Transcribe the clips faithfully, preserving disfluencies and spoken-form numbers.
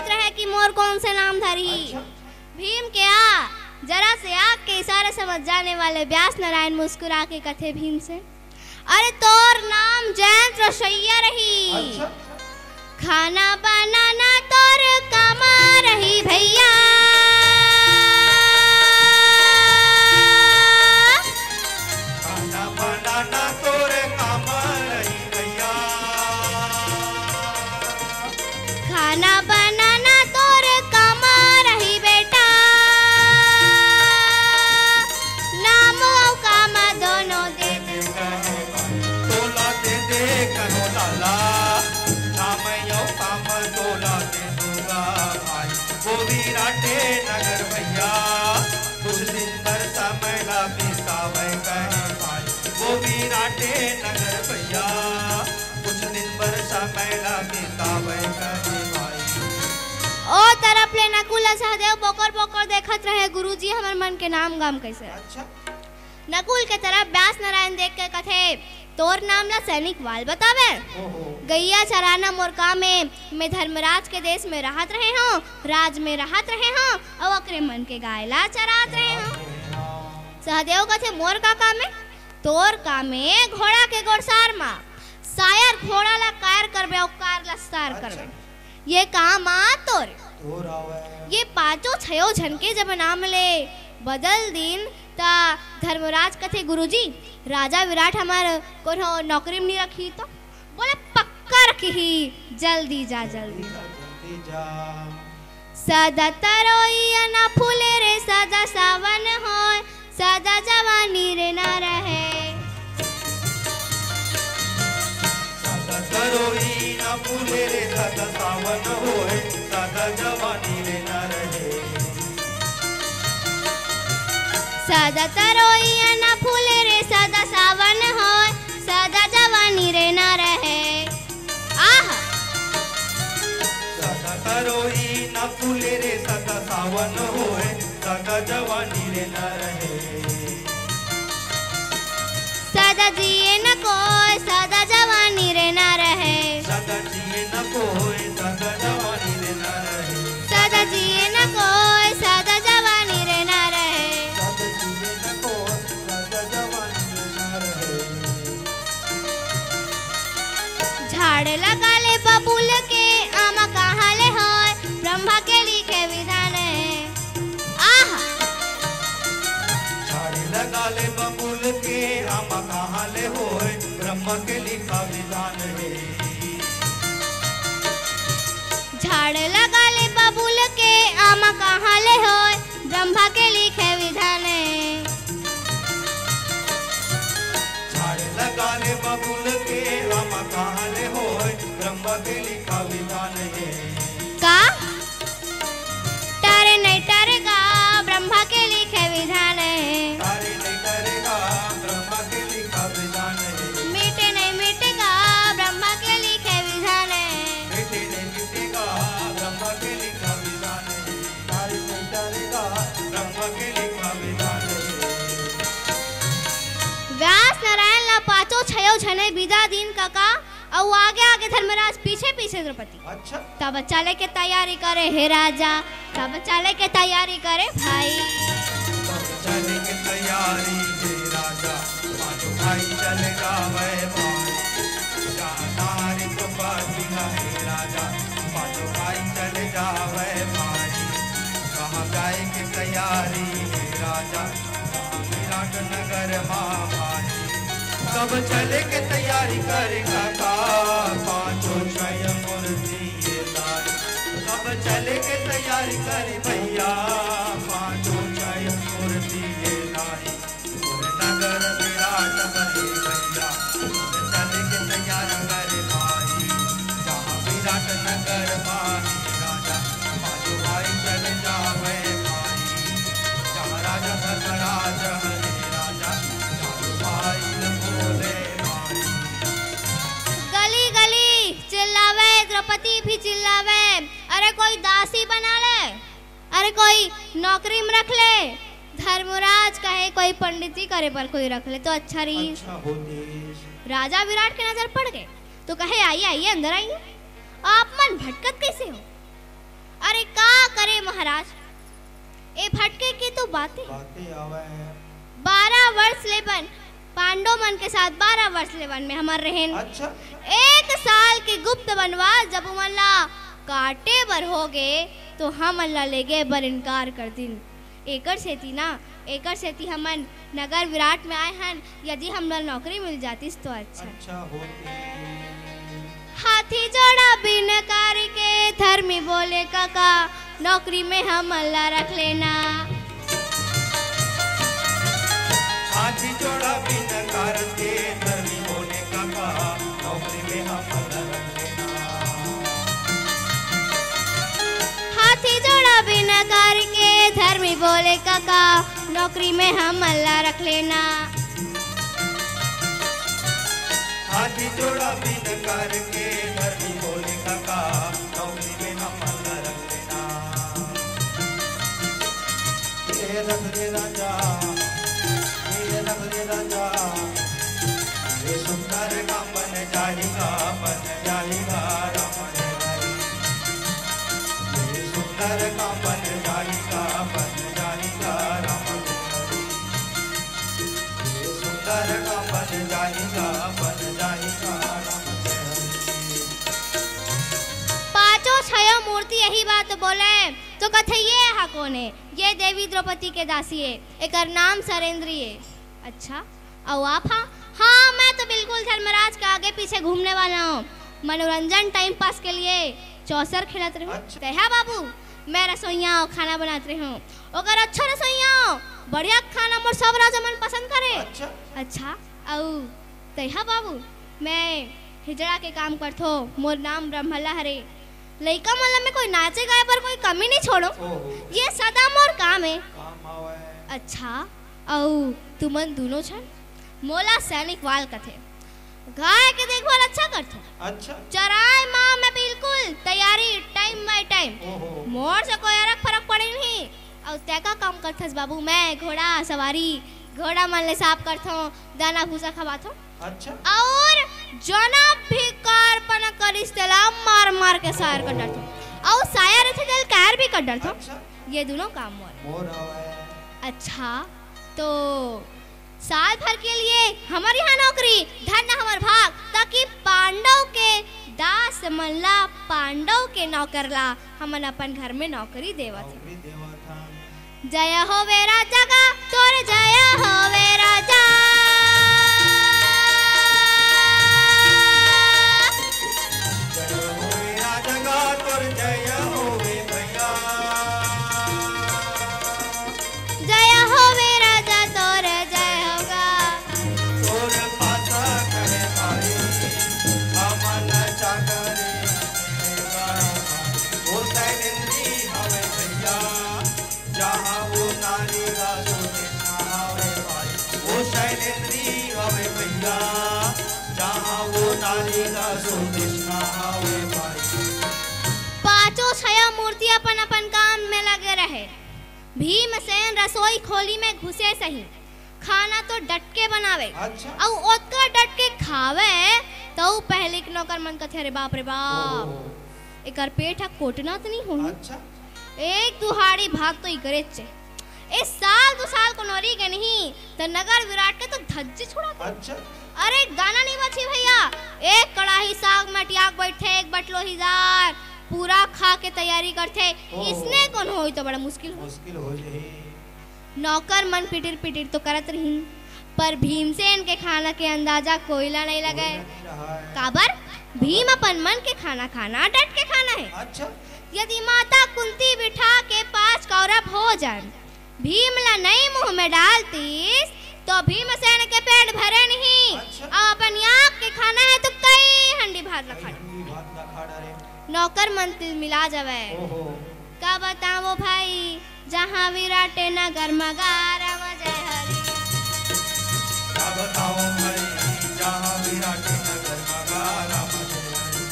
रहे कि मोर कौन से नाम धरही। अच्छा। भीम के आ, जरा से आँख के इशारे समझ जाने वाले व्यास नारायण मुस्कुरा के कथे भीम से, "अरे तोर नाम जयंत रसोइया रही।" अच्छा। खाना बनाना तोर कामा रही भैया। खाना बनाना तोर कामा रही भैया। खाना बनाना तोर कामा रही बेटा। नाम अउ कामा दोनों दे दे कहे भाई, तोला दे दे कहो लाला। नाम अउ कामा तोला दे दूंगा भाई, वो विराटे नगर भैया। कुछ दिन भर समय ला बितावे कहे भाई, वो विराटे नगर भैया। कुछ दिन भर समय ला बितावे कहे भाई। ओ तरफ ले नकुल अउ सहदेव बोकर बोकर देखत रहे, "गुरुजी, हमर मन के नाम गाम कैसे?" अच्छा। नकुल के तरफ व्यास नारायण देख के कथे, "तोर नाम ला सैनिक वाल बतावे। ओहो। गैया चराना मोर काम ए, मैं धर्मराज के देश में रहत रहे हूँ, राज में रहत रहे हूँ, अउ ओकरे मन के गाय ला चरात रहे हूँ।" सहदेव कथे, "मोर का काम ए?" "तोर काम ए घोड़ा के गोड़सार मा, सायर घोड़ा ला कायर करबे अउ कार ला सार करबे।" अच्छा। ये काम आ तोर। तोर आवय। ये पांचों छयो झन के जब नाम ले बदल दिन, त धर्मराज कथे, "गुरुजी, राजा विराट हमर कोनो नौकरी में नहीं रखी तो?" बोले, "पक्का रखी, जल्दी जा, जल्दी जा।" जल्दी जा। सदा तरोई अना फूले रे, सदा सावन होय, सदा जवानी रे ना रहे। सदा तरोई ना फूले रे, सदा सावन होय, सदा जवानी रे ना रहे। सदा तरोई ना फूले रे, सदा सावन होय, सदा जवानी रे ना रहे। आह! सदा तरोई ना फूले रे, सदा सावन होय, सदा जवानी रे ना रहे। सदा जिए न कोय, सदा जवानी रे ना रहे। सदा जिए न कोय, सदा जवानी रे ना रहे। सदा जिए न कोय, सदा जवानी रे ना रहे। सदा जिए न कोय, सदा जवानी रे ना रहे। झाड़ लगा ले बबूल के, आमा कहाँ ले होय, ब्रह्मा के लिखे विधान हे। आहा। झाड़ लगा ले बबूल के, आमा कहाँ ले होय, ब्रह्मा के लिखा विधान हे। झाड़ लगा ले बबूल के, आमा कहाँ ले होय, ब्रह्मा के लिखे विधान हे। झाड़ लगा ले बबूल के, आमा कहाँ ले होय, ब्रह्मा के लिखा विधान हे। का? टरे नहीं टरेगा, ब्रह्मा के लिखे विधान हे। टरे नहीं टरेगा, ब्रह्मा के लिखा विधान हे। मिटे नहीं मिटेगा, ब्रह्मा के लिखे विधान हे। मिटे नहीं मिटेगा, ब्रह्मा के लिखा विधान हे। टरे नहीं टरेगा, ब्रह्मा के लिखा विधान हे। व्यास नारायण ला पांचों छयो झने बिदा दिन कका, अउ आगे आगे धर्मराज, पीछे पीछे द्रौपदी। अच्छा। तब चले के तैयारी करे हे राजा, तब चले के तैयारी करे भाई। तब चले के तैयारी हे राजा, पांचों भाई चले जावे भाई। जहाँ तारी तो बाजी ना हे राजा, पांचों भाई चले जावे भाई। कहाँ जाए के तैयारी हे राजा, विराट नगर मा भाई। सब चले के तैयारी करे काका, पांचों छय मूर्ति ये ताई। सब चले के तैयारी करे भैया, पांचों छय मूर्ति ये ताई। मोर नगर विराट बने भैया, सब चले के तैयारी करे भाई। जहाँ विराट नगर मा हे राजा, पांचों भाई चले जावे भाई। जहाँ राजा धर्मराज हरे राजा, चारों भाई न बोले भाई। गली गली चिल्लावे, द्रौपदी भी चिल्लावे, "अरे कोई दासी बना ले, अरे कोई नौकरी में रख ले।" धर्मराज कहे, "कोई पंडित जी करे पर कोई रख ले तो अच्छा रही।" अच्छा हो देश। राजा विराट के नजर पड़ गए तो कहे, "आइए, आइए, अंदर आइए, आप मन भटकत कैसे हो?" अरे का करे महाराज, ए भटके के तो बातें। बातें आवय। बारह वर्ष ले बन, पांडव मन के साथ बारह वर्ष ले वन में हमर रहेन। अच्छा। एक साल के गुप्त वनवास जब उमन ला काटे बर हो गे, तो हमन ला लेगे बर इनकार कर दिन। एकर सेती ना, एकर सेती हमन नगर विराट में आए हन। यदि हमला नौकरी मिल जातिस तो अच्छा। अच्छा होतिस। हाथी जोड़ा बिन कार के धर्मी बोले काका, नौकरी में हमन ला रख लेना। हाथी जोड़ा बिन कार के धर्मी बोले काका, नौकरी में हमन ला रख लेना। हाथी जोड़ा बिन कार के धर्मी बोले काका, नौकरी में हमन ला रख लेना। हाथी जोड़ा बिन कार के धर्मी बोले काका, नौकरी में हमन ला रख लेना। ए रख ले राजा, ए रख ले राजा, ये सुंदर काम बन जाएगा, बन जाएगा राम हरे हरे। ये सुंदर काम बन जाएगा, बन जाएगा राम हरे हरे। ये सुंदर काम बन जाएगा, बन जाएगा राम हरे हरे। पांचों छयो मूर्ति यही बात बोले तो कथे ये हा कोन ए? ये देवी द्रौपदी के दासी ए, एकर नाम सरेंद्री ए। अच्छा, अउ आप हा? हाँ, मैं तो बिल्कुल धर्मराज के आगे पीछे घूमने वाला हूँ। मनोरंजन, टाइम पास के लिए चौसर खेलत रहूँ। अच्छा। तैहा बाबू, मैं रसोइया हूँ, खाना बनात रहूँ। ओकर अच्छा रसोइया हूँ, बढ़िया खाना मोर सब राजा मन पसंद करे। अच्छा। अच्छा, अउ तैहा बाबू, मैं हिजड़ा के काम करथो, मोर नाम ब्रह्मला हरे। लइका मन ला मैं कोई नाचे गाए बर कोई कमी नहीं छोड़ो। ओहो। ये सदा मोर काम है। काम आवय। अच्छा, अउ तुमन दोनों झन मोला सैनिक वाल कथे। गाय के देखभाल अच्छा करथो। अच्छा। चराए माँ मैं बिल्कुल तैयारी, टाइम बाय टाइम। ओहो। मोर से कोई अरक फरक पड़े नहीं। अउ तै का काम करथस बाबू? मैं घोड़ा सवारी, घोड़ा मन ले साफ करथो, दाना भूसा खवाथो। अच्छा। अउ जना भी कार पना करिस तेला मार मार के सायर कर डालथो। अउ सायर रथे तेल कायर भी कर डालथो। अच्छा। ये दोनों काम मोर। मोर हवय। अच्छा, तो साल भर के लिए हमर यहाँ नौकरी, धन हमर भाग, ताकि पांडव के दास मन ला, पांडव के नौकर ला हमन अपन घर में नौकरी देवत हन। नौकरी देवत हन। जय होवे राजा का, तोर जय होवे राजा। जय होवे राजा का, तोर जय होवे भैया। जय होवे राजा, तोर जय होगा। तोर पासा करे भाई, हमन चाकरी करेगा। ओ सैलेंद्री हवे भैया, जहाँ वो नारी का सुदेशना हवे भाई। ओ सैलेंद्री हवे भैया, जहाँ वो नारी का सुदेशना हवे भाई। पांचों छया मूर्ति अपन अपन काम में लगे रहे। भीमसेन रसोई खोली में घुसे सही, खाना तो डट के बनावे। अच्छा। अउ ओतका डट के खावे, तउ पहले के नौकर मन कथे, "अरे बाप रे बाप, ओहो। एकर पेट ह कोटना तो नहीं होही?" अच्छा। एक दुहाड़ी भात तो इकरेच हे। ए साल दू साल कोनो रही के नहीं, त नगर विराट के तो धज्जी छुड़ा दे। अच्छा। अरे गाना नहीं बची भैया, एक कड़ाही साग में अटियाक बैठे, एक बटलोही दार, पूरा खा के तैयारी करथे। ओहो। इसने कोनो होई तो बड़ा मुश्किल हो। मुश्किल हो जाही। नौकर मन पिटिर पिटिर तो करत रहिन, पर भीमसेन के खाना के अंदाजा कोई ला नहीं लगे। कोई ला नहीं रहा है। काबर? भीम अपन मन के खाना खाना डट के खाना है। अच्छा। यदि माता कुंती बिठा के पांच कौरा भोजन भीम ला नहीं मुंह में डालतीस, तो भीमसेन के पेट भरे नहीं। अच्छा। अब अपन याक के खाना है तो कई हंडी भात ला खाना। कई हंडी भात ला खा डारे। नौकर मन तिल मिला जावे। ओहो। का बताओ भाई, जहाँ विराट नगर मगारा जय हरी। का बताओ भाई, जहाँ विराट नगर मगारा जय हरी।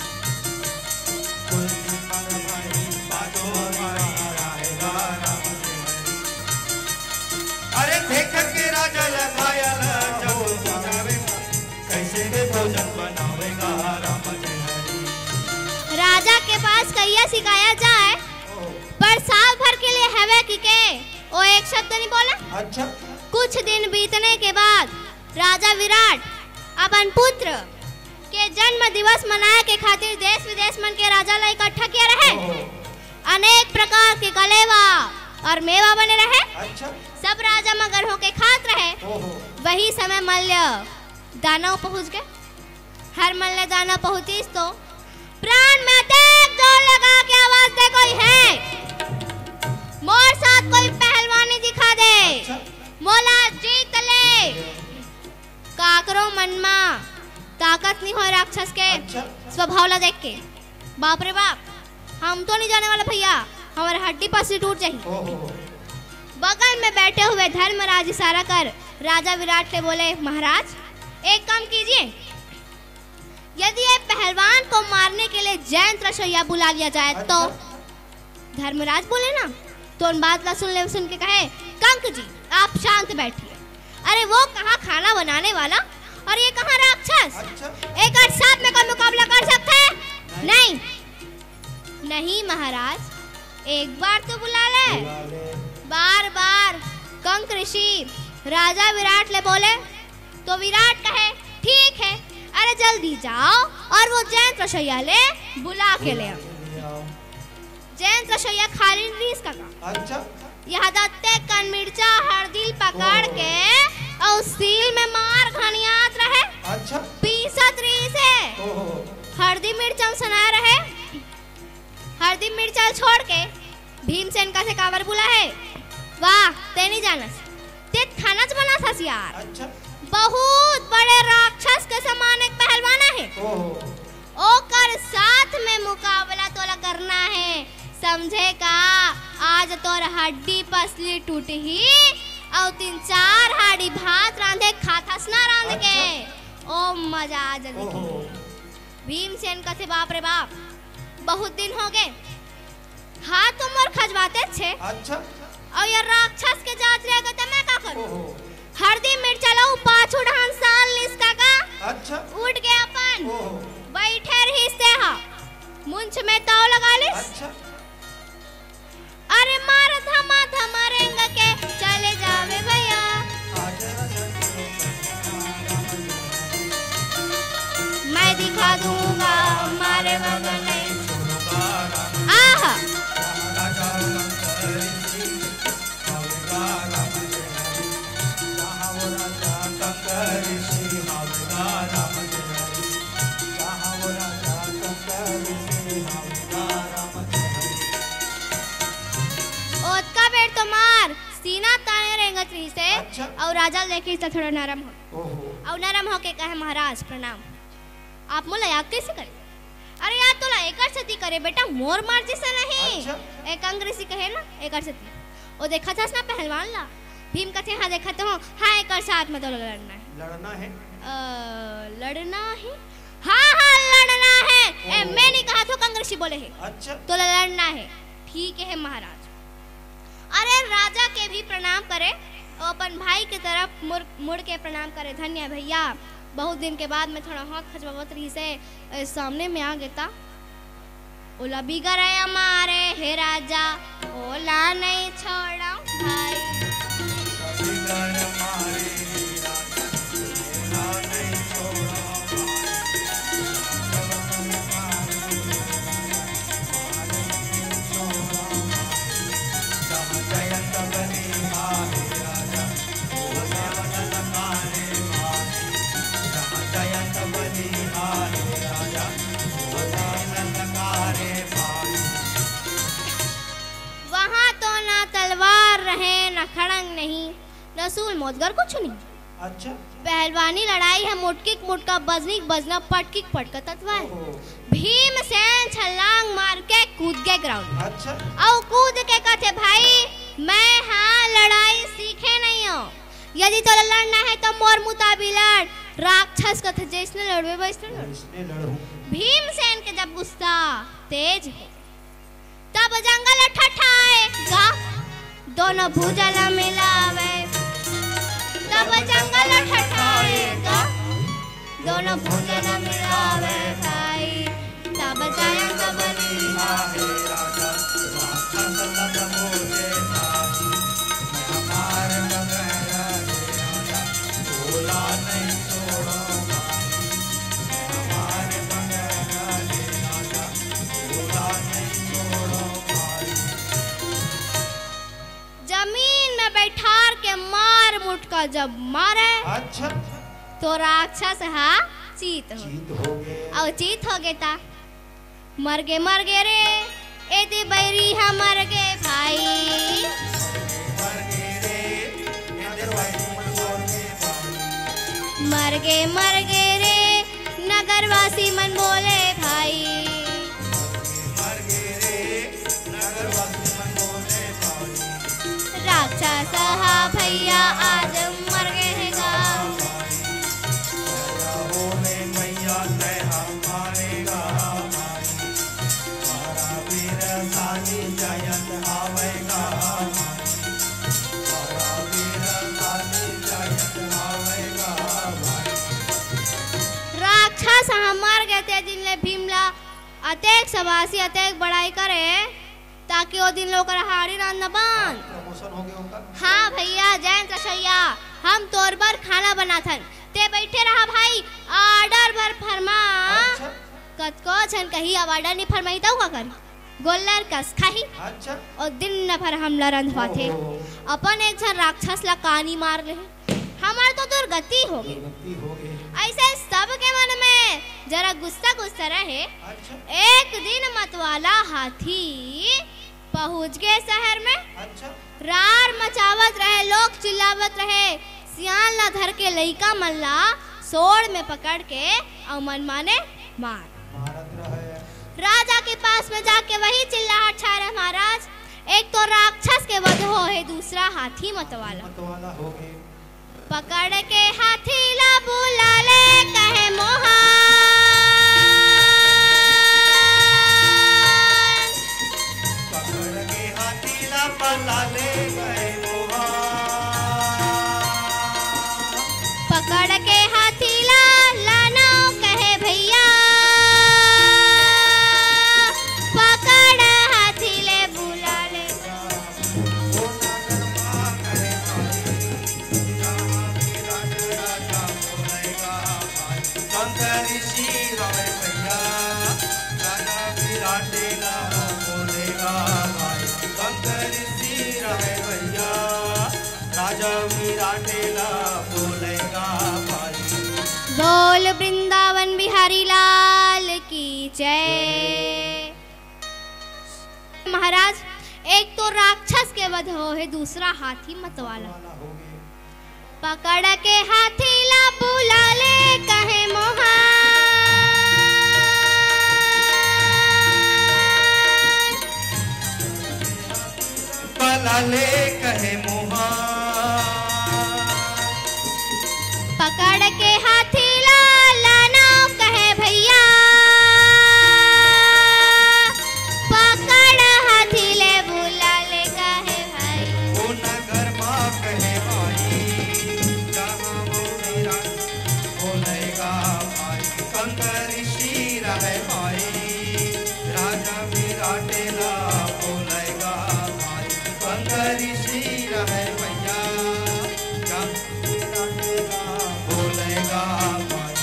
कुल मन भाई, बाजो भाई, राहेगा राम जय हरी। अरे देख के राजा लगाया ला, जब जावे, कैसे के भोजन बनावेगा राम जय हरी। राजा के पास कहिया सिखाया जाए वो एक शब्द नहीं बोला। अच्छा। कुछ दिन बीतने के बाद राजा विराट अपन पुत्र के जन्म दिवस मनाए के खातिर देश विदेश मन के राजा ला इकट्ठा किया रहे। ओहो। अनेक प्रकार के कलेवा और मेवा बने रहे। अच्छा। सब राजा मगन होके खात रहे। ओहो। वही समय मल्ल दानव पहुंच गए। हर मल्ल दानव पहुंचिस तो प्राण में अतेक जोर लगा के आवाज दे, "कोई है? मोर साथ कोई पहलवानी दिखा दे। अच्छा। मोला जीत ले।" काकरो मन मा ताकत नहीं होय राक्षस के। अच्छा। स्वभाव ला देख के, "बाप रे बाप, हम तो नहीं जाने वाला भैया, हमारे हड्डी पसली टूट जाही।" ओहो। बगल में बैठे हुए धर्मराज इशारा कर राजा विराट ले बोले, "महाराज, एक काम कीजिए, यदि ये पहलवान को मारने के लिए जैंत रसोइया बुला लिया जाए तो?" अच्छा। धर्मराज बोले ना, तो उन बात ला सुन ले, सुन के कहे, "कंक जी, आप शांत बैठिए। अरे, वो कहाँ खाना बनाने वाला और ये कहाँ राक्षस? अच्छा। एक साथ में कोई मुकाबला कर सकता है? नहीं।" "नहीं महाराज, एक बार तो बुला ले।" बुला ले। बार बार कंक ऋषि राजा विराट ले बोले, तो विराट कहे, "ठीक है, अरे जल्दी जाओ और वो जैंत रसोइया ले बुला के ले आओ।" जैंत रसोइया खाली रिहिस कका। अच्छा। यह दत्ते कन मिर्चा हरदी पकड़ ओहो। के अउ सील में मार घनियात रहे। अच्छा। पीसत रिहिस हे। ओहो। हरदी मिर्चा उसना रहे। हरदी मिर्चा छोड़ के भीमसेन कथे, "काबर बुला हे? वाह, ते नहीं जानस। ते थानच बनाथस यार।" अच्छा। बहुत बड़े राक्षस के समान एक पहलवान हे। ओहो। ओकर साथ में मुकाबला तोला करना हे, समझे का? आज तोर हड्डी पसली टूटही, अउ तीन चार हाड़ी भात रांधे खाथस ना रांध के। अच्छा। ओ मजा आ जल्दी। ओहो। भीमसेन कथे, "बाप रे बाप, बहुत दिन हो गए, हाथ तो मोर खजवाते छे।" अच्छा। अउ ये राक्षस के जात रह गए, तो मैं का करूं? ओहो। हरदी मिर्चा ला पाछू ढान साल लिस कका। अच्छा। उठ के अपन ओहो। बैठे रहिस ते हा, मुंछ में ताव लगा लिस। अच्छा। अरे मार धमा धमा रेंग के चले जावे भैया। मैं दिखा दूंगा मारे बगल में। आह। ओतका बेर तो मार सीना ताने रेंगत रहिस हे। अच्छा। अउ राजा ल देखिस त थोड़ा नरम हो। ओहो। अउ नरम होके कहे, "महाराज प्रणाम, आप मोला याद कैसे करे?" "अरे याद तोला एकर सेती करे बेटा, मोर मर्जी से नहीं।" अच्छा। एक अंग्रेजी कहे ना, एकर सेती। "ओ देखत हस ना पहलवान ला?" भीम कथे, "हाँ देखत हूँ।" "हाँ, एकर साथ में तोला लड़ना है।" लड़ना है? अ, लड़ना है? "हाँ, हाँ, लड़ना है।" "ए, ओहो। मैं नहीं कहा थो, कंक ऋषि बोले है।" अच्छा। "तोला लड़ना है।" "ठीक है महाराज।" अरे राजा के भी प्रणाम करे, अउ अपन भाई के तरफ मुड़, मुड़ के प्रणाम करे, "धन्य भैया, बहुत दिन के बाद में थोड़ा हाथ खजवावत रहिस हे, ए, सामने में आ गेता।" ओला बिगर मारे हे राजा, ओला नहीं छोड़ा भाई। वहाँ तो ना तलवार रहे, ना खड़ंग नहीं, ना सूल मोजगर, कुछ नहीं। अच्छा। पहलवानी लड़ाई है, मुटकी के मुटका, बजनी के बजना, पटकी के पटका तत्व है। ओहो। भीमसेन छलांग मार के कूद गए ग्राउंड। अच्छा। अउ कूद के कथे, "भाई, मैं हाँ लड़ाई सीखे नहीं हूँ, यदि तोला लड़ना है तो मोर मुताबिक लड़।" राक्षस कथे, "जैसने लड़बे वैसने लड़।" वैसने लड़हूँ। भीमसेन के जब गुस्सा तेज है, तब जंगल ठठाएगा, दोनों भुजा ला मिलावे। तब जंगल ठठाएगा, दोनों भुजा ला मिलावे भाई। तब जाया तब लीला है राजा, राक्षस लत मोहे भाई। जमीन में बैठार के मार मुटका जब मारे, अच्छा। तो राक्षस हा चीत हो। चीत हो गे। अउ चीत हो गे ता मर गे, मर गे रे, एदे बैरी हा मर गे भाई। मर गे, मर गे रे, नगरवासी मन बोले भाई। राक्षस हा भैया आज मर गे हे गा। राक्षस हा मर गे ते दिन ले भीम ला अतेक सबासी, अतेक बड़ाई करे, ताकि ओ दिन ले ओकर हाड़ी रांध न बन। प्रमोशन हो गया ओकर। हाँ भैया, जयंत रसोइया, हम तोर बर खाना बनाथन, ते बैठे रहा भाई, order भर फरमा। अच्छा। कतको झन कही, अब order नी फरमाही, त का करी? गोल्लर कस खाही। अच्छा। ओ दिन न भर हमला रंधवाथे। ओहो। अपन एक झन राक्षस ला कानी मार ले। हमर तो दुर्गति हो गे। दुर्गति हो गे। अइसे सबके मन में जरा गुस्सा गुस्सा रहे। अच्छा। एक दिन मतवाला हाथी पहुंच गे शहर में। अच्छा। रार मचावत रहे, लोग चिल्लावत रहे, सियान ला धर के लइका मन ला सोड़ में पकड़ के अउ मनमाने मार। मारत रहे। राजा के पास में जाके वही चिल्लाहट छा रहे, महाराज, एक तो राक्षस के वध हो हे, दूसरा हाथी मतवाला। मतवाला हो गे। पकड़ के हाथी ला बुला ले कहे मोहन। पकड़ के हाथी ला बुला ले कहे मोहन। पकड़ के हाथी ला लाना कहे भैया। पकड़ हाथी ले बुला ले। बोल वृंदावन बिहारी लाल की जय। महाराज, एक तो राक्षस के वध हो हे, दूसरा हाथी मतवाला। पकड़ के हाथी ला बुला ले कहे मोहन। बुला ले कहे मोहन। पकड़ के हाथी ला लाना कहे भैया। पकड़ हाथी ले बुला ले कहे भाई। ओ नगर मा कहे भाई, जहाँ वो मेरा बोलेगा भाई, कंकर ऋषि रहे भाई, राजा विराट ला बोलेगा भाई, कंकर ऋषि रहे भैया, जहाँ विराट ला बोलेगा भाई।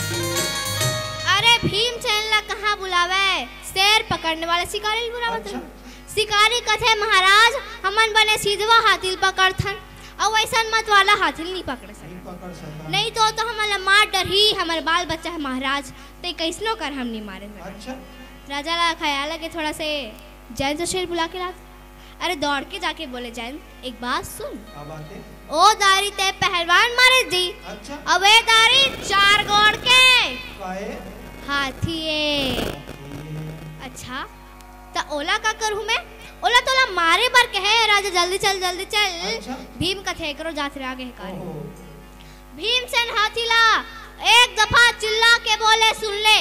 अरे भीमसेन ला कहाँ बुलावे? शेर पकड़ने वाले शिकारी ल बुलावत अच्छा। रहे। शिकारी कथे, महाराज, हमन बने सीधवा हाथी ल पकड़थन, अउ अइसन मतवाला हाथी ल नहीं पकड़ नहीं सकन। पकड़ सकन। नहीं तो, तो हमन ला मार डरही, हमर बाल बच्चा हे महाराज, ते कइसनो कर हम नहीं मारे सकन। अच्छा। राजा ला खयाल लगे, थोड़ा से जयंत शेर बुला के लात। अरे दौड़ के जाके बोले, जयंत, एक बात सुन। का बात हे? ओ दारी ते पहलवान मारे जी। अच्छा। अब ए दारी चार गोड़ के काहे? हाथी ए। हाथी। अच्छा, त ओला का करूँ मैं? ओला तोला मारे बर कहे राजा, जल्दी चल, जल्दी चल। अच्छा। भीम कथे, एकरो जात रे आगे हे का रे। ओहो। भीमसेन हाथी ला एक दफा चिल्ला के बोले, सुन ले,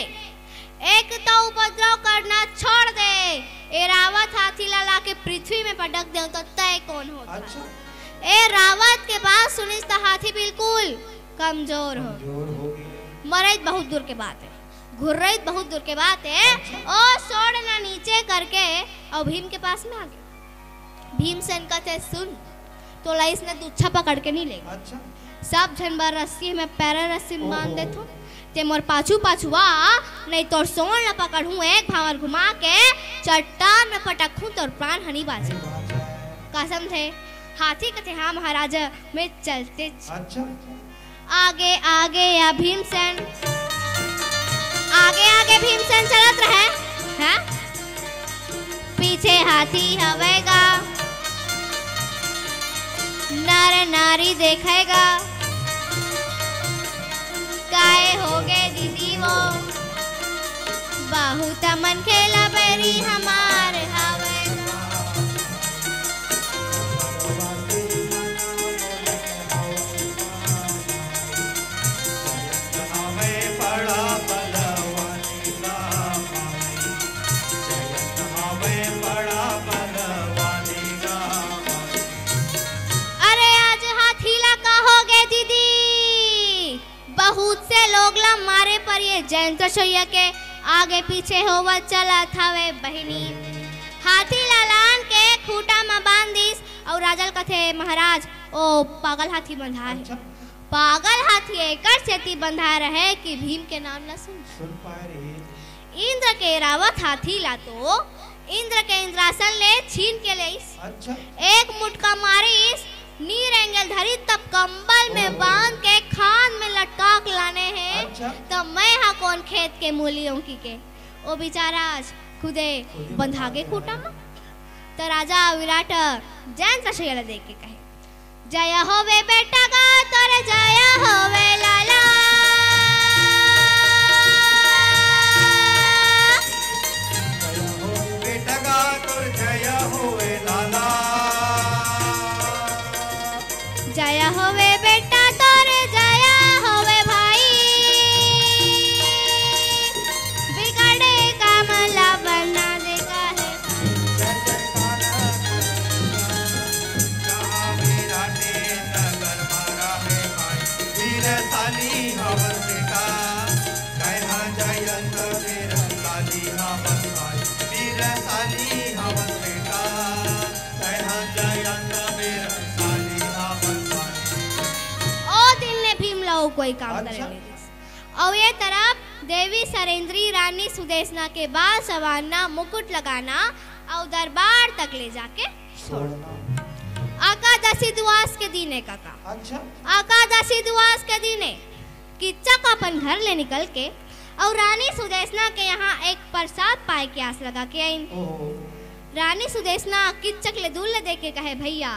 एक तो उपद्रव करना छोड़ दे, ए रावत हाथी ला लाके पृथ्वी में पटक देंव तो तय कोन होत? अच्छा। ए रावत के बात सुनिस त हाथी बिल्कुल कमजोर हो। कमजोर हो गे। मरई त बहुत दूर के बात हे, घुर्रई त बहुत दूर के बात हे। अच्छा। ओ सोड़ ला नीचे करके अउ भीम के पास में आ गे। भीमसेन कथे, सुन, तोला इसने दुच्छा पकड़ के नहीं लेगा। अच्छा। सब झन बर रस्सी में पैरा रस्सी में बांध देथों। ते मोर पाछू पाछू आ, नहीं तोर सोंड़ ल पकड़हूं, एक भांवर घुमा के चट्टान में पटकहूं, तोर प्राण हनी बाजे। का समझे? हाथी कथे, हाँ महाराज, मैं चलते। अच्छा। आगे आगे या भीमसेन, आगे आगे भीमसेन चलत रहे, हैं? पीछे हाथी हवय गा, नर नारी देखय गा। काय होगे दीदी वो, बहुत मनखे ला बैरी हमार हवय गा। अरे आज हाथी ला का होगे दीदी? बहुत से लोग ला मारे पर ये जयंत रसोइया के आगे पीछे होवत चलत हवे बहिनी। हाथी ला लान के खूंटा म बांध दिस अउ राजा ल कथे, महाराज, ओ पागल हाथी बंधा हे। अच्छा। पागल हाथी एकर सेती बंधा रहे कि भीम के नाम ला सुन। सुन पाए रहे। इंद्र के रावत हाथी ला तो इंद्र के इंद्रासन ले छीन के लेइस। अच्छा। एक मुटका मारिस, नीर एंगल धरिस, तब कंबल में ओहो। बांध के खान में लटका के लाने हे। अच्छा। त मैं हा कोन खेत के मूली ओंकी के? ओ बेचारा आज खुदे खुदे बंधा बंधा के गया। खूंटा म। त राजा विराट जयंत रसोइया ला देख के कहे, जय होवे बेटा गा तोर, जय होवे लाला। जय होवे बेटा गा तोर, जय होवे लाला। जय होवे बेटा तोर, जय होवे भाई। बिगड़े काम ला बना दे कहे। ओ दिन ले भीम ला अउ कोई काम करे अच्छा। नइ दिस। अउ ये तरफ देवी सरेंद्री रानी सुदेशना के बाल संवारना, मुकुट लगाना अउ दरबार तक ले जाके छोड़ना। एकादशी दुवास के दिन ए कका। अच्छा। एकादशी दुवास के दिन ए किच्चक अपन घर ले निकल के अउ रानी सुदेशना के यहाँ एक प्रसाद पाए के आस लगा के आइन। ओहो। रानी सुदेशना किच्चक ले दूर ले देख के कहे, भैया,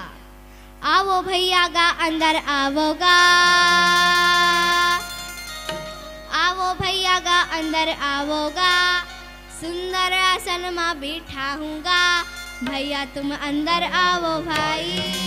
आवो भैया गा अंदर आवो गा, आवो भैया गा अंदर आवो गा, सुंदर आसन मा बिठाहूँ गा, भैया तुम अंदर आवो भाई।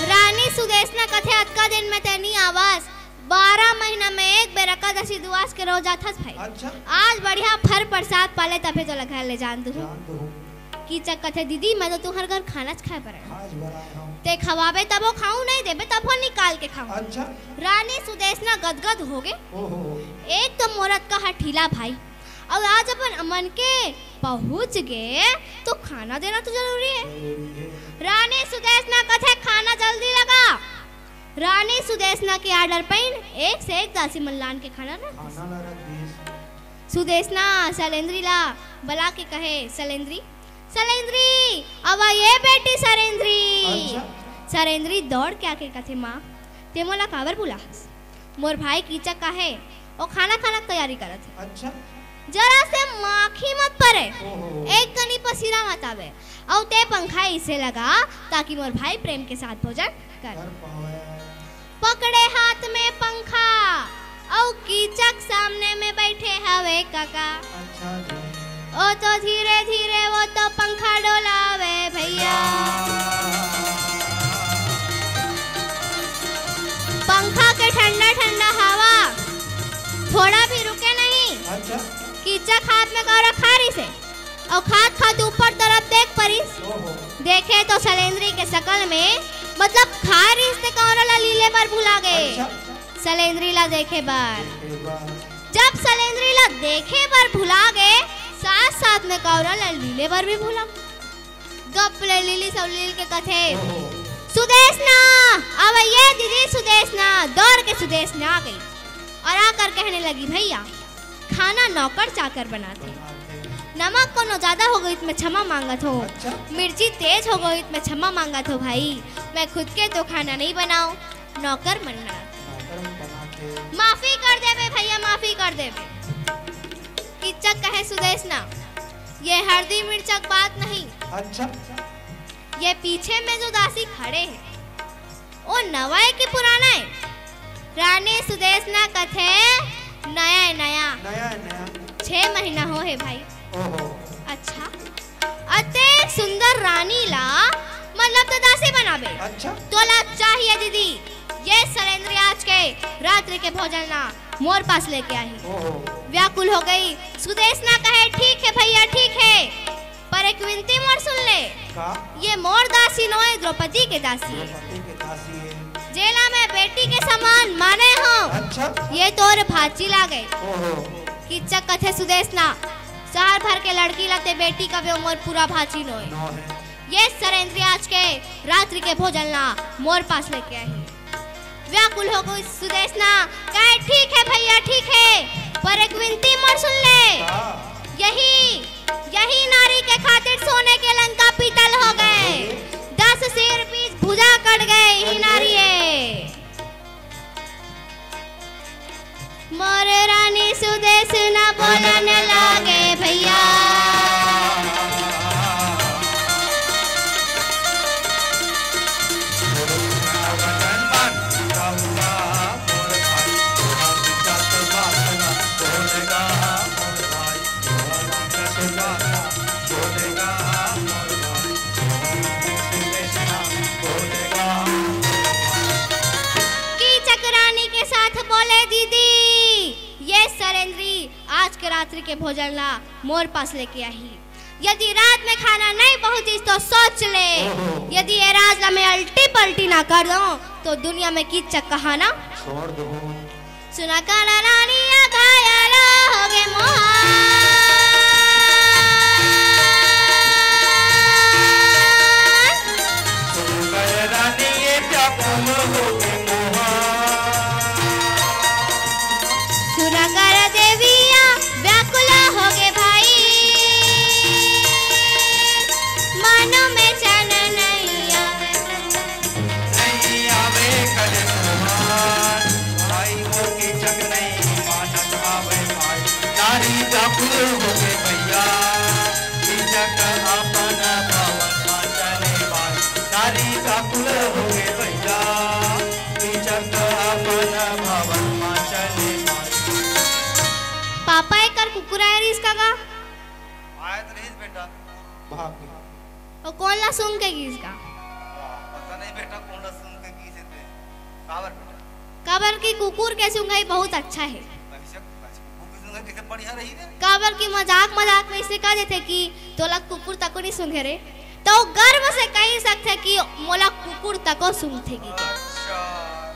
रानी सुदेशना कथे, अतका दिन में ते नी आवस, बारह महीना में एक बेर एकादशी दुवास के रोज आथस भाई। अच्छा। आज बढ़िया फर प्रसाद पाले तभे तोला घर ले जान दूँ। जान दूँ। कीचक कथे, दीदी, मैं तो तुम्हर घर खानाच खाए बर आए हँव। ते खवाबे तभो खाहूँ, नहीं देबे तभो निकाल के खाहूँ। अच्छा। रानी सुदेशना गदगद होगे। ओहो। एक तो मोर अतका हठीला भाई, अउ आज अपन अमन के पहुँच गे, तो खाना देना तो जरूरी हे। जरूरी हे। रानी सुदेशना कथे, खाना जल्दी लगा। रानी सुदेशना के order पइन एक से एक दासी मन लान के खाना रख दिस। खाना ला रख दिस। सुदेशना सलेंद्री ला बला के कहे, सलेंद्री, सलेंद्री, अवा ये बेटी सरेंद्री। अच्छा। सरेंद्री दौड़ के आके कथे, माँ, ते मोला काबर बुलाहस? मोर भाई कीचक आहे, ओ खाना खाना के तैयारी करत हे। अच्छा। जरा से माखी मत परे, ओहो। एक कनी पसीना मत आवे, अउ ते पंखा इसे लगा ताकि मोर भाई प्रेम के साथ भोजन कर। कर पावे। पकड़े हाथ में पंखा, अउ कीचक सामने में बैठे हवे कका। अच्छा जी। ओ तो धीरे धीरे वो तो पंखा डोलावे भैया। पंखा के ठंडा ठंडा हवा थोड़ा भी रुके नहीं। अच्छा। कीचक हाथ में कौरा खारिस हे, अउ खात खात ऊपर तरफ देख परिस। ओहो। देखे तो सलेंद्री के शकल में, मतलब खारिस ते कौरा ला लीले बर भुला गे। अच्छा। सलेंद्री ला देखे बर। देखे बर। जब सलेंद्री ला देखे बर भुला गे, साथ साथ में कौरा ला लीले बर भी भुला। गप ले लीलिस अउ लील के कथे, ओहो। सुदेशना, अवइया दीदी सुदेशना, दौड़ के सुदेशना आ गई अउ आकर कहने लगी, भैया, खाना नौकर चाकर बनाथे। बनाथे। नमक कोनो ज्यादा हो गई त मैं क्षमा मांगत हूँ। अच्छा। मिर्ची तेज हो गई त मैं क्षमा मांगत हूँ भाई। मैं खुद के तो खाना नहीं बनाऊँ, नौकर मन बनाथे। नौकर मन बनाथे। माफी कर देबे भैया, माफी कर देबे। कीचक कहे, सुदेशना, ये हरदी मिर्चा के बात नहीं। अच्छा। ये पीछे में जो दासी खड़े हे, वो नवा हे कि पुराना हे? रानी सुदेशना कथे, नया हे, नया। नया हे, नया। छह महीना हो हे भाई। ओहो। अच्छा, अतेक सुंदर रानी ला, मतलब, तो दासी बनाबे। अच्छा। तोला चाहिए दीदी, ये सलेंद्री आज के रात्रि के भोजन ला मोर पास लेके आही। ओहो। व्याकुल हो गई। सुदेशना कहे, ठीक हे भैया, ठीक हे, पर एक विनती मोर सुन ले। का? ये मोर दासी नोहे, द्रौपदी के दासी हे। द्रौपदी के दासी हे। जेला मैं बेटी के समान माने हूँ। अच्छा। ये तोर भाची लागे। ओहो। कीचक कथे, सुदेशना, शहर भर के लड़की ला ते बेटी कबे, मोर पूरा भाची नोहे। नोहे। ये सलेंद्री आज के रात्रि के भोजन ला मोर पास लेके आही। व्याकुल हो गई सुदेशना, कहे, ठीक हे भैया, ठीक हे, पर एक विनती मोर सुन ले। हाँ। यही, यही नारी के खातिर सोने के लंका पीतल हो गए, दस सिर बीच भुजा कट गए, यही नारी हे। मोर रानी सुदेशना बोलन लागे भैया। कीचक रानी के साथ बोले, दीदी, ये सलेंद्री आज के रात्रि के भोजन ला मोर पास लेके आही। यदि रात में खाना नहीं पहुंचिस तो सोच ले, ओहो। यदि ये राज ला मैं अल्टी पल्टी ना कर दूं तो दुनिया में कीचक कहाना छोड़ दूं। सुना कर रानी आ घायल हो गे मोहा। सुना कर रानी ये व्याकुल हो गे मोहा। सुना कर देविया व्याकुल हो गे भाई। मानो में चैन नहीं आवे। नहीं आवे कले तुम्हार, भाई वो कीचक नहीं मानत आवे भाई। नारी व्याकुल हो गे भैया, कीचक अपन भवन मा चले भाई। नारी व्याकुल हो गे भैया, कीचक अपन भवन मा चले भाई। पापा, एकर कुकुर आए रहिस का गा? आए तो रहिस बेटा। भाग गे। वो कोन ला सूंघ के गिस का? पता नहीं बेटा, कोन ला सूंघ के गिस हे ते। काबर बेटा? काबर कि कुकुर के सूंघाई बहुत अच्छा हे। अच्छा, अच्छा, कुकुर के सूंघाई कैसे बढ़िया रही रे? काबर कि मजाक मजाक में इसे कह देथे कि तोला कुकुर तको नहीं सूंघे रे, तो गर्व से कह सकथे कि मोला कुकुर तको सूंघथे कि। अच्छा,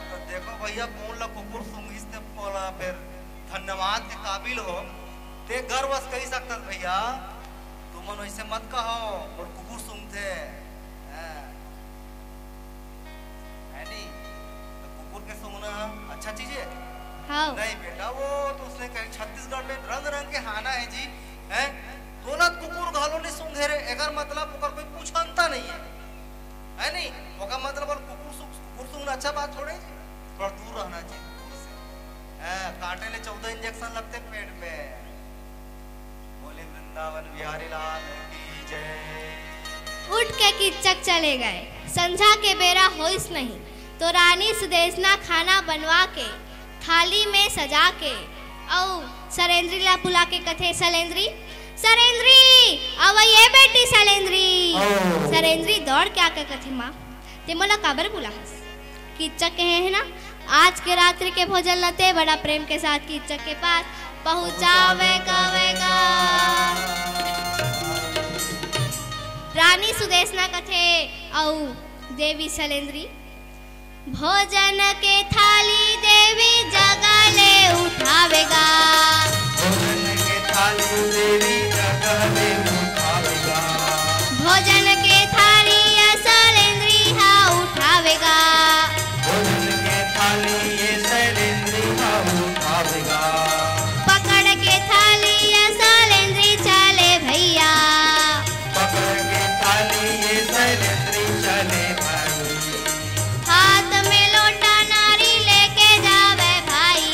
तो देखो भैया, कोन ला कुकुर सूंघिस ते मोला फिर धन्यवाद के काबिल हो। ते गर्व से कह सकथस भैया, तुमन वैसे मत कहो, मोर कुकुर सूंघथे। हैं? है नहीं? तो कुकुर के सूंघना अच्छा चीज है? हाँ। नहीं बेटा, वो तो उसने कही, छत्तीसगढ़ में रंग रंग के हाना है जी, हैं? तोला कुकुर घलो नहीं सूंघे रे, एकर मतलब ओकर कोई पूछनता नहीं है, है नहीं? ओकर मतलब और कुकुर सूंघ, कुकुर सूंघना अच्छा बात थोड़े जी, थोड़ा दूर रहना चाहिए कुकुर से। हैं, काटे ले चौदह इंजेक्शन लगते पेट में। बोले वृंदावन बिहारी लाल की जय। उठ के किच्चक चले गए। संझा के बेरा होइस नहीं, तो रानी सुदेशना खाना बनवा के, थाली में सजा के, अउ सरेंद्री ला बुला के कथे, "सरेंद्री, सरेंद्री, अव ये बेटी सरेंद्री।" ओ। सरेंद्री दौड़ के आके कथे, "माँ, ते मोला काबर बुलाहस?" किच्चक कहे है ना, आज के रात्रि के भोजन ल ते बड़ा प्रेम के साथ कीचक के पास पहुँचावे कवेगा। रानी सुदेशना कथे अउ देवी सलेंद्री, भोजन के थाली देवी जगा ले उठावेगा। भोजन के थाली देवी जगा ले उठावेगा। भोजन के थाली सलेंद्री हा उठावेगा। भोजन के थाली ये सलेंद्री हा उठावेगा। पकड़ के थाली सलेंद्री चले भैया। पकड़ के थाली ये सलेंद्री चले भाई। हाथ में लोटा नारी लेके जावे भाई।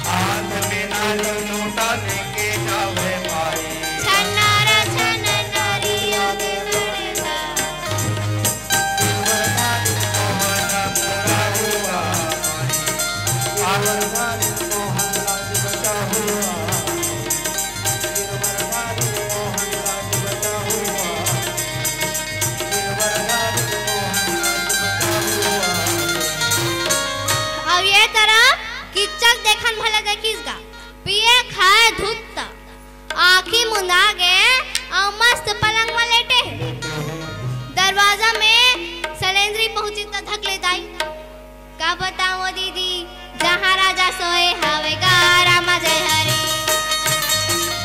हाथ में नारी लोटा लेके जावे भाई। छन्नारा छन नारी आगे बढ़ेगा। अब ये तरह किच्चक देखन भले देखिस गा, पिए खाए धुत्त, आँखी मुंदा गे अउ मस्त पलंग म लेटे हे। दरवाजा में सलेंद्री पहुंची त धक ले दाई, का बताओ दीदी, जहाँ राजा सोए हावे गा रामा जय हरे।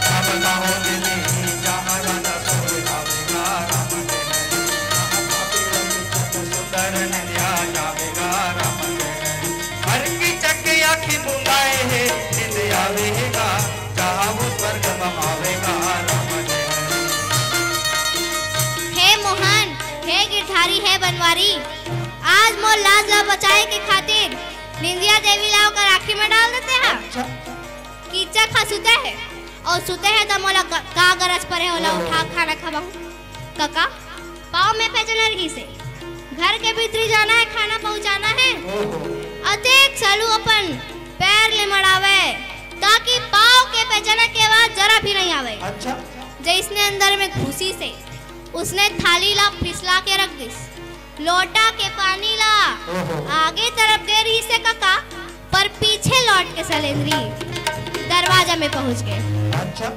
का बताओ दीदी, जहाँ राजा सोए हावे गा रामा जय हरे। जहाँ पापी लगे सुंदर नदिया जावे गा रामा जय हरे। हर की चक्के आँखी मुंदाए हे, निंद आवे हे गा, जहाँ वो स्वर्ग म आवे गा रामा जय हरे। हे मोहन, हे गिरधारी, हे बनवारी, आज मोर लाज ला बचाए के खातिर निंदिया देवी ला ओकर आँखी में डाल देते हैं। अच्छा। कीचक हा सुते हे अउ सुते हे त मोला ग-, का गरज परे ओला ओहो। उठा खाना खवाहूँ। कका, पाँव में पैजन रहिसे, घर के भीतरी जाना हे, खाना पहुँचाना हे। ओहो। अतेक सालू अपन पैर ले मड़ावे, ताकि पाँव के पैजन के आवाज जरा भी नहीं आवे। अच्छा। जैसने अंदर में घुसिसे, उसने थाली ला फिसला के रख दिस। लोटा के पानी ला ओहो। आगे तरफ दे रहिसे कका, पर पीछे लौट के सलेंद्री दरवाजा में पहुंच गे। अच्छा।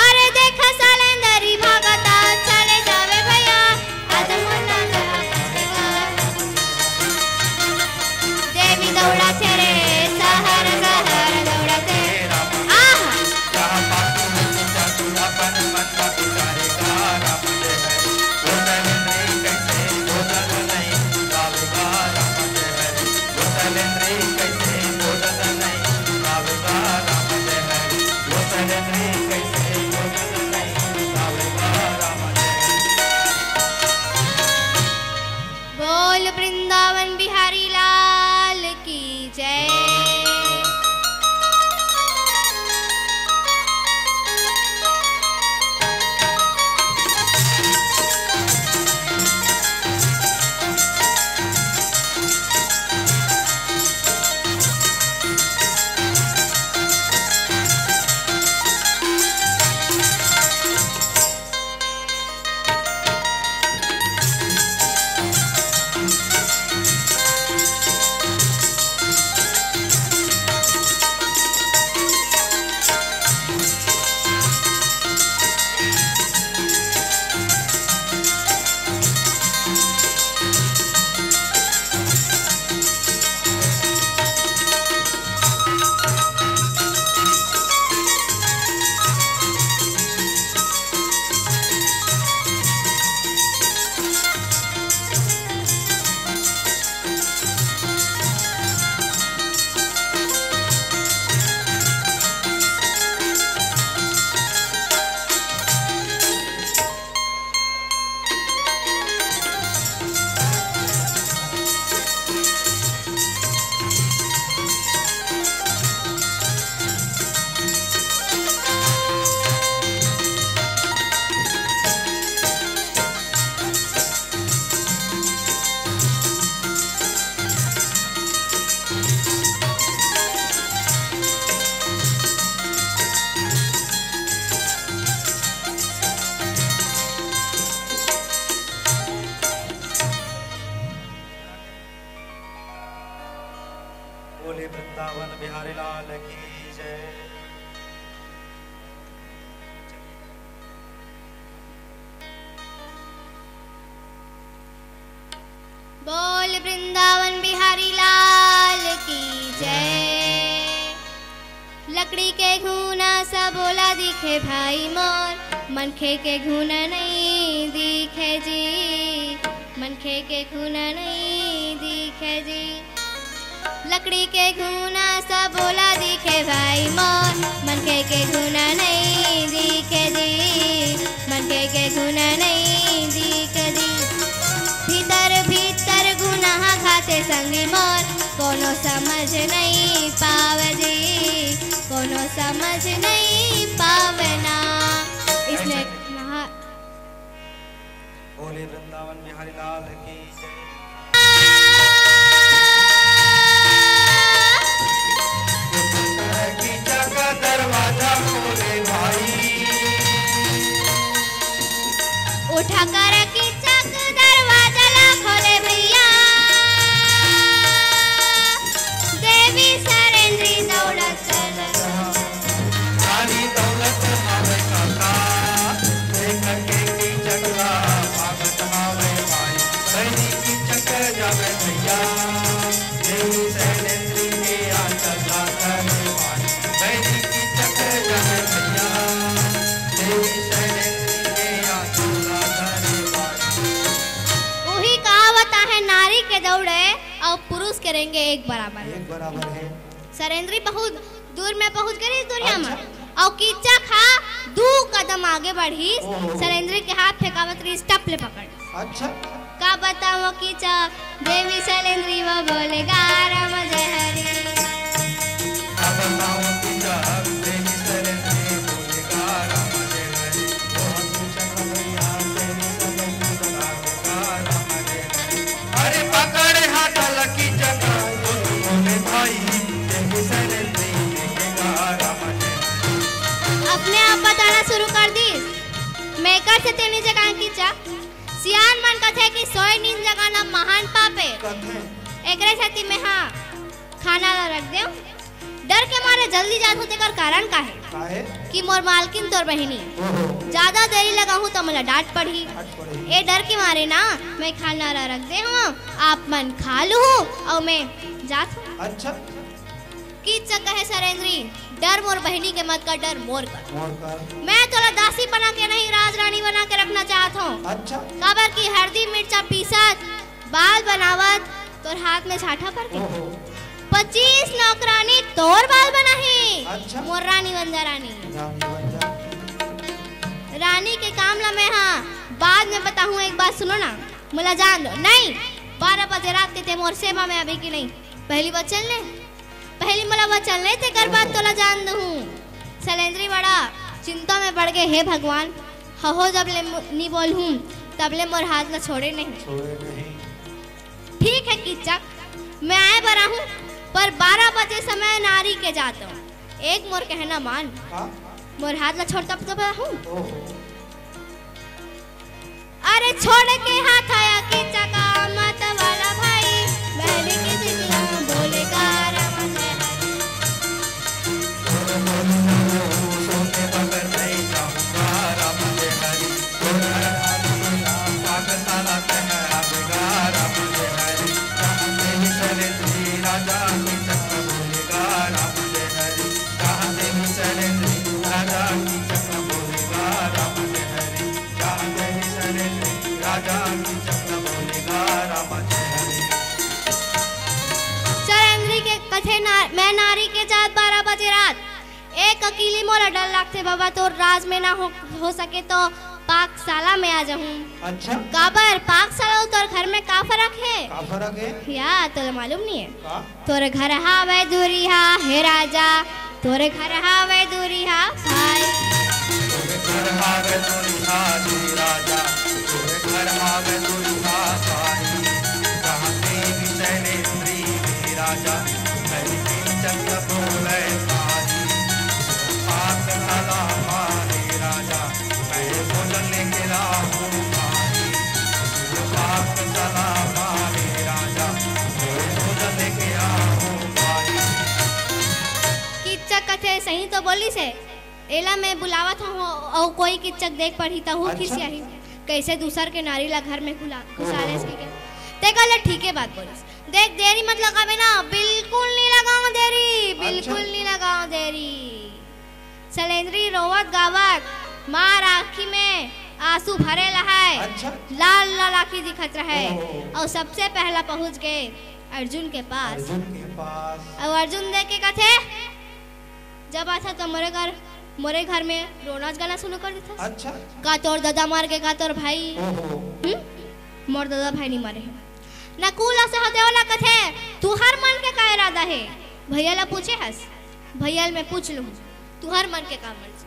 अरे देखा सलेंद्री भागत चले जावे भैया, अधमुन्ना जहाँ देवी दौड़ाथे रे, सहर सहर दौड़ाथे। आहा। बोल वृंदावन बिहारी लाल की जय। लकड़ी के घुना सब ओला दिखे भाई मोर, मनखे के घुना नइ दिखे जी, मनखे के घुना नइ दिखे जी। लकड़ी के घुना सब ओला दिखे भाई मोर, मनखे के घुना नइ दिखे जी, मनखे के घुना नइ दिखे जी। भीतर भीतर घुना ह खाथे संगी मोर, कोनो समझ नइ पावे जी, कोनो समझ नइ पावे ना। इसने महा- बोले वृंदावन बिहारी लाल की जय। कीचक दरवाजा खोले भाई। उठा कर कीचक दरवाजा ला खोले भैया। देवी सरेंद्री दौड़त चलत। रानी दौलत हवे काका, देख के कीचक ला भागत हवे भाई। बैरी कीचक जावे भैया, देवी सैलेंद्री के आंचल ला करे भाई। बैरी कीचक जावे भैया, देवी सैलेंद्री के आंचल ला करे भाई। उही कहावत आहे, नारी के दौड़े अउ पुरुष के रेंगे एक बराबर हे। एक बराबर हे। सरेंद्री बहुत दूर में पहुंच गे रहिस दुरिहा म। अच्छा। अउ कीचक हा दू कदम आगे बढ़िस, ओहो। सरेंद्री के हाथ फेंकावत रहिस, टप ले पकड़। अच्छा। का बतावं कीचक, देवी सरेंद्री वो बोले गा राम जय हरी। का बतावं कीचक, देवी सरेंद्री बोले गा राम जय हरी। वो हम कीचक भैया, देवी सरेंद्री बोले गा राम जय हरी। अरे पकड़े हाथ लकी चका, बोल बोले भाई, तेरी सैलेंद्री के गारा मने। अपने आप बताना शुरू कर दिस। मेकर से तेनी जगह कीचक। सियान मन कथे कि सोए नींद जगाना महान पाप हे। कथे। एकरे सेती मैं हा खाना ला रख देव। डर के मारे जल्दी जात हों, तेकर कारण का हे? का हे? कि मोर मालकिन तोर बहिनी। ओहो। ज्यादा देरी लगाहूं त मोला डांट पड़ही। डांट पड़ही। ए डर के मारे ना, मैं खाना ला रख दे हूं, आप मन खा लूहू अउ मैं जात हूं। अच्छा। कीचक कहे सरेंद्री, डर मोर बहिनी के मत कर, डर मोर कर। मोर कर। मैं तोला दासी बना के नहीं, राज रानी बना के रखना चाहत हूं। अच्छा। काबर कि हरदी मिर्चा पीसत बाल बनावत तोर हाथ में झांटा भर के। ओहो। पच्चीस नौकरानी तोर बाल बनाही। अच्छा। मोर रानी बन जा रानी। रानी बन जा। रानी के काम ला मैं हा बाद में बताहूं, एक बात सुनो ना, मोला जान दो। नहीं, बारह बजे रात के ते मोर सेवा में आबे कि नहीं, पहली वचन ले। पहली मोला वचन ले, तेकर बाद तोला जान दूहूं। सैलेंद्री बड़ा चिंता में पड़ गे, हे भगवान, हहो जब ले मु-, नी बोलहूं, तब ले मोर हाथ ला छोड़े नहीं। छोड़े नहीं। ठीक हे कीचक, मैं आए बर आहूं, पर बारह बजे समय नारी के जात हूं। एक मोर कहना मान। हाँ? मोर हाथ ला छोड़ तब तो आहूं। ओहो। अरे छोड़ के हाथ आया के चका मत वाला भाई, बहन के दिखला बोले गा राम जय हरी। बोले बोले ना वो सोते बगैर नहीं जाऊंगा राम जय हरी। बोले हरी पाक साला कह अब गा राम जय हरी। जहाँ देवी सैलेंद्री राजा की चक्र बोले गा राम जय हरी। जहाँ देवी सैलेंद्री राजा की चक्र बोले गा राम जय हरी। जहाँ देवी सैलेंद्री राजा की चक्र बोले गा राम जय हरी। सरेंद्री के कथे ना, मैं नारी के जात बारह बजे रात। एक अकेली मोला डर लागथे बाबा, तोर राज में ना हो, हो सके तो पाकशाला में आ जाहूं। अच्छा। काबर पाकशाला अउ तोर घर में का फरक हे? का फरक हे? या, तोला मालूम नहीं हे? का? तोर घर हावय दूरिहा, हे राजा, तोर घर हावय दूरिहा, भाई। तोर घर हावय दूरिहा, हे राजा, तोर घर हावय दूरिहा, भाई। जहाँ देवी सैलेंद्री, हे राजा, मैं कीचक बोले भाई। पाकशाला मा, हे राजा, मैं भोजन लेके आहूं भाई। पाकशाला मा, हे राजा, मैं भोजन लेके आहूं भाई। कीचक कथे, सही तो बोलिस हे, एला मैं बुलावत हूं, अउ कोई कीचक देख पड़ही त वो अच्छा। खिसियाही। कैसे दूसर के नारी ला घर में घुला-, घुसा लेस ओहो। कहिके। ते कहले, ठीक हे बात बोलिस। देख, देरी मत लगावे ना, बिल्कुल नहीं लगाऊं देरी, अच्छा। बिल्कुल नहीं लगाऊं देरी। सलेंद्री रोवत गावत मार आँखी में आंसू भरे लहय। अच्छा। लाल लाल आँखी दिखत रहय। ओहो। अउ सबसे पहला पहुँच गे अर्जुन के पास। अर्जुन के पास। अउ अर्जुन देख के कथे, "जब आथस त मोरे घर, मोरे घर में रोना गाना शुरू कर देथस। अच्छा। का तोर ददा मर गे, का तोर भाई?" ओहो। हम्म? मोर ददा भाई नहीं मरे हे। नकुल अउ सहदेव ला कथे, "तुहर मन के का इरादा हे?" भैया ला पूछे हस, भैया ल मैं पूछ लूँ, तुहर मन के का मर्जी?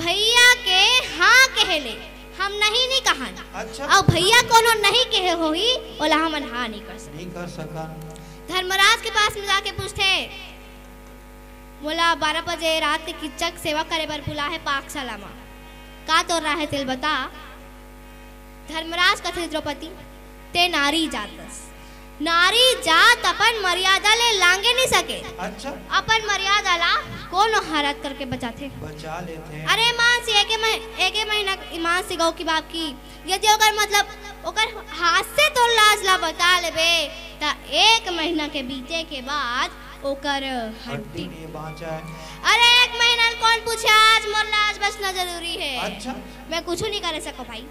भैया के हाँ कहे ले हम नहीं, नहीं कहन। अच्छा। अउ भैया कोनो नहीं कहे होही, ओला हमन हाँ नहीं कर सकन। नहीं कर सकन। धर्मराज के पास में जाके पूछथे, "मोला बारह बजे रात के किच्चक सेवा करे बर बुला हे पाकशाला मा, का तोर राय हे तेल बता?" धर्मराज कथे, "द्रौपदी, ते नारी जात अस। नारी जात अपन मर्यादा ले लांगे नहीं सके। अच्छा। अपन मर्यादा ला कोनो हरत करके बचाथे।" बचा लेथे। अरे माँ से एके मह-, एके महीना ईमान से गौ की बाप की, यदि ओकर मतलब ओकर हाथ से तोर लाज ला बता लेबे, त एक महीना के बीते के बाद ओकर हड्डी हड्डी नहीं बाँचय। अरे एक महीना कौन पूछे, आज मोर लाज बचना जरूरी हे। अच्छा। मैं कुछ नहीं करे सको भाई।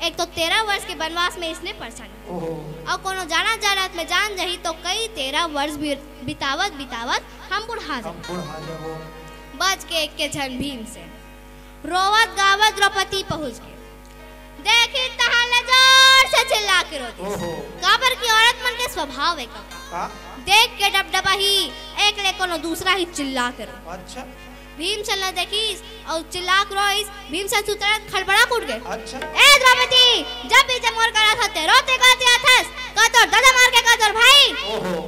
एक तो तेरह वर्ष के वनवास में इसने परेशान। ओहो। अउ कोनो जानत जानत में जान जाही तो कई तेरह वर्ष बि-, बितावत बितावत हम बुढ़ा हम जाबो। बुढ़ा जाबो। बच के एक के झन भीमसेन। रोवत गावत द्रौपदी पहुंच गे। देखी तहां ले जोर से चिल्ला के रोतिस। ओहो। काबर कि औरत मन के स्वभाव हे कका। का? देख के डबडबाही, एक ले कोनो दूसरा ही चिल्ला के रो। अच्छा। भीमसेन ला देखिस अउ चिल्ला के रोइस। भीमसेन सुतरत खड़बड़ा के उठ गे। अच्छा। "ए द्रौपदी, जब भी जब मोर करा था ते रोते गाते आथस, का तोर दादा मार के का तोर भाई?" ओहो।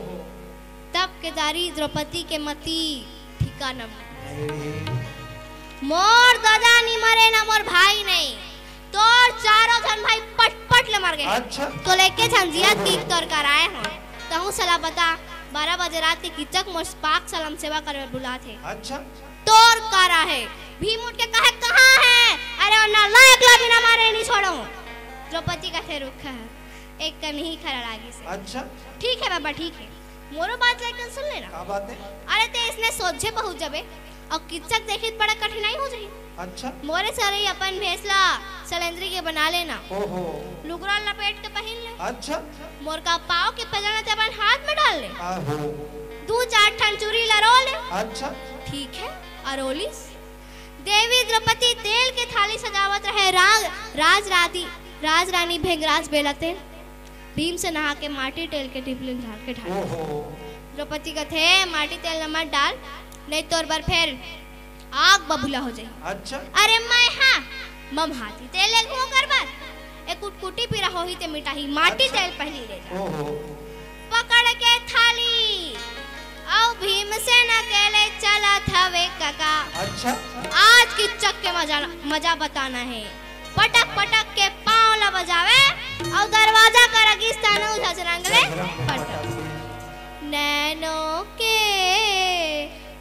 तब के दारी द्रौपदी के मती ठिकाना में। अरे। मोर दादा नहीं मरे ना मोर भाई नहीं, तोर चारों झन भाई पट पट ले मर गे। अच्छा। तो लेके झंझिया की तोर कराए हो। तहूं सला बता, बारह बजे रात के किचक मोर पाकशाला म सेवा करे बर बुलात हे। अच्छा। तोर करा हे। भीम उठ के कहे, "कहाँ हे?" "अरे, वो नालायक ला बिना मारे नहीं छोड़ो।" द्रौपदी कथे, "रुक, एक कन ही खरा लागिस हे।" अच्छा। "ठीक हे बाबा, ठीक हे। मोरो बात ला एक कन सुन लेना।" का बात हे? "अरे, ते इसने सोझे पहुंच जाबे अउ किचक देखी त बड़ा कठिनाई हो जाही।" अच्छा। मोरे सरई अपन भेस ला सलेंद्री के बना लेना। ओहो। लुगरा लपेट के पहिन ले। अच्छा। मोर का पाँव के पैजन ला ते अपन हाथ में डाल ले। आहो। दू चार ठन चूरी ला रो ले। अच्छा। ठीक हे, अरोलिस। देवी द्रौपदी तेल के थाली सजावत रहे। राज, राज राती, राज रानी भेंगराज बेला तेल। भीम से नहा के माटी तेल के टिपली झाड़ के ढाल। ओहो। द्रौपदी कथे, "माटी तेल ला मत डाल, नहीं तोर बर फेर आग बबूला हो जाही।" अच्छा। "अरे मैं हाँ, मम हाथी तेल ले घूम कर बर, ए कुटकुटी पीरा होही ते मिटाही, माटी अच्छा। तेल पहली ले जा।" ओहो। पकड़ के थाली, अउ भीमसेन अकेले चलत हवे कका। अच्छा। आज किचक के मजा, मजा बताना हे। पटक पटक के पाँव ला बजावे, अउ दरवाजा करा गिस तानो झजरंग ले पटक। नैनों के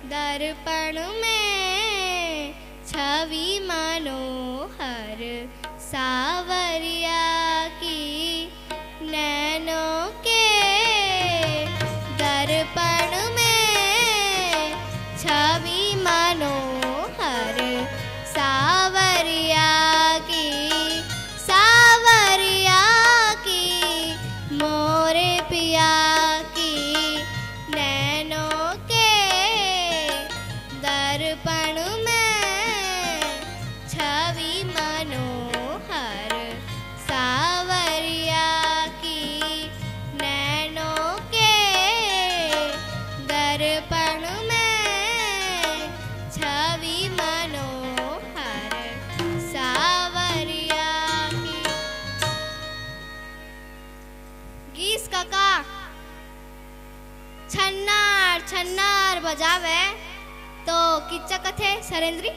दर्पण में छवि मनोहर सावरिया की, नैनों के दर्पण में छवि मनोहर सावरिया की, सावरिया की, मोरे पिया की, नैनों के दर्पण में छवि मनोहर सावरिया की, नैनों के दर्पण में छवि मनोहर सावरिया की। गीस कका छन्नर छन्नर बजावे तो किच्चा कथे, "सलेंद्री,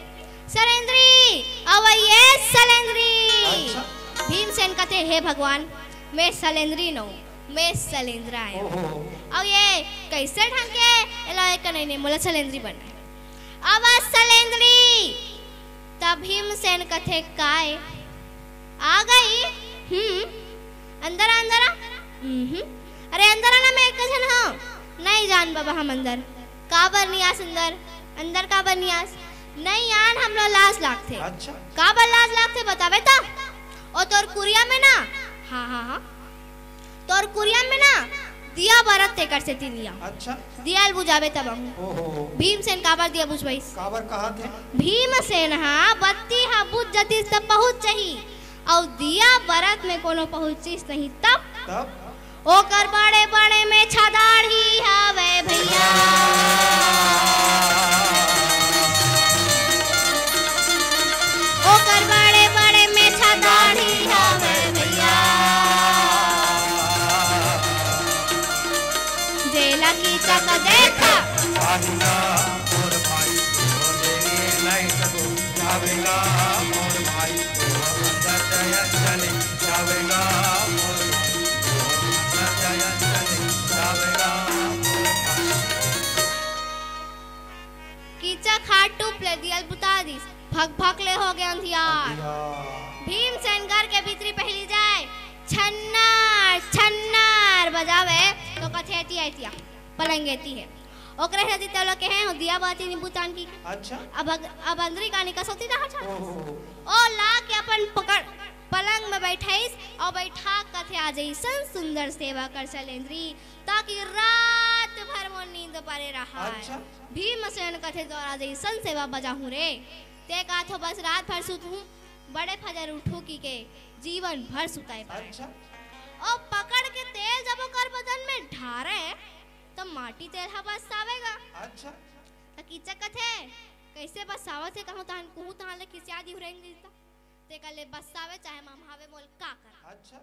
सलेंद्री, अवइए सलेंद्री।" अच्छा। भीमसेन कथे, "हे भगवान, मैं सलेंद्री नों, मैं सलेंद्रा आयो।" ओहो। अउ ये कैसे ढंग के एला एक नहीं, नहीं, मोला सलेंद्री बनना हे। अवइए सलेंद्री। तब भीमसेन कथे, "काय? आ गई? हम्म, अंदर आ, अंदर आ।" "हम्म, अरे अंदर आ ना, मैं एक झन हूँ।" "नहीं जान बाबा हम अंदर।" "काबर नहीं आस अंदर? अंदर काबर नहीं आस?" नहीं यार, हमला लाज लागथे। अच्छा। काबर लाज लागथे बताबे त? ओ तोर कुरिया में ना, हाँ हाँ हाँ, तोर कुरिया में ना दिया बरत तेकर सेती लिया। अच्छा। दिया ल बुझाबे तब हम। ओहो। भीमसेन काबर दिया बुझवाइस? काबर कहा थे? भीमसेन हा बत्ती हा बुझ जतिस त पहुँच जही, अउ दिया बरत में कोनो पहुँचिस नहीं तब। तब? ओकर बड़े बड़े में छदाड़ी हवे भैया। ओकर बड़े बड़े में छदाड़ी हवे भैया। जेला कीचक देखा। कीचक हा टूप ले दिया ल बुता दिस। भक भक ले हो गे अंधियार। भीमसेन घर के भीतरी पहिली जाय, छन्नर छन्नर बजावे तो कथे एती आय तिया, पलंग एती हे। ओकरे हे जिते लोग के हे, हो दिया बाती नींबू तान की। अच्छा। अब अग-, अब अंदरी कानी का सोती रहा छा। ओहो। ओ ला के अपन पकड़, पलंग में बैठाइस अउ बैठा कथे आज अइसन सुंदर सेवा कर शैलेंद्री, ताकि रात भर मोर नींद परे रहा। अच्छा। भीमसेन कथे तोर आज अइसन सेवा बजाहूँ रे, ते काथो बस रात भर सुतहूँ, बड़े फजर उठहूँ की के जीवन भर सुताए पाए। अच्छा। ओ पकड़ के तेल जब ओकर बदन में ढारे, त माटी तेल ह बरसावेगा। अच्छा। त कीचक कथे, "कइसे बरसावत हे?" कहूँ तहन, कहूँ तहन ले खिसिया दिहू रेंग दिस त। तेकर ले बरसावे चाहे ममहावे मोल का करा? अच्छा।